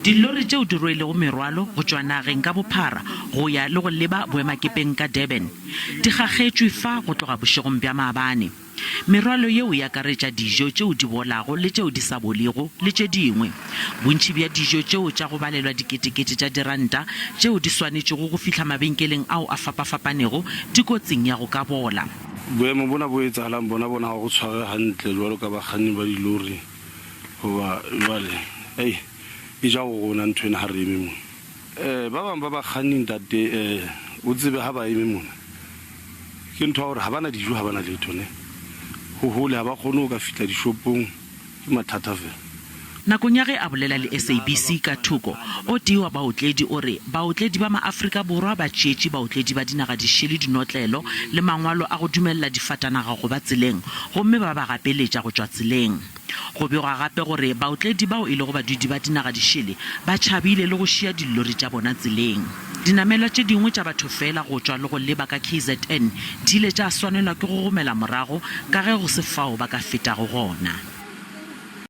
Dillori tšeo di rwelego merwalo go tšwa nageng ka bophara go ya le go leba boemakepeng ka Durban di kgakgetšwe fa go tloga bošegong bja maabane. Merwalo yeo e akaretša dijo tšeo di bolago le tšeo di sa bolego le tše dingwe. Bontši bja dijo tšeo tša go balelwa diketekete tša diranta tšeo di swanetšego go fihla mabenkeleng ao a fapafapanego di kotsing ya go ka bola. Boemo bona bo etsahalang bona bona ga go tshware hantle jwalo ka bakganni ba dilori hoba jwale ei e ja go rona ntho ena ha re eme mona. Eh ba bang ba bakganni ntate eh o tsebe ha ba eme mona ke ntho ya gore ha ba na dijo ha ba na letho ne ho hole ha ba kgone ho ka fihla dishopong ke mathata fela. Nakong ya ge a bolela le SABC ka thoko, o tee wa baotledi o re baotledi ba maAfrika Borwa ba tšeetše baotledi ba dinaga dišele dinotlelo le mangwalo a go dumelela difatanaga go ba tseleng gomme ba ba gapeletša go tšwa tseleng. Go begwa gape gore baotledi bao e lego badudi ba dinaga dišele ba tšhabile le go šia dillori tša bona tseleng. Dinamelwa tše dingwe tša batho feela go tšwa le go leba ka KZN di ile tša swanelwa ke go gomela morago ka ge go se fao ba ka fetago gona.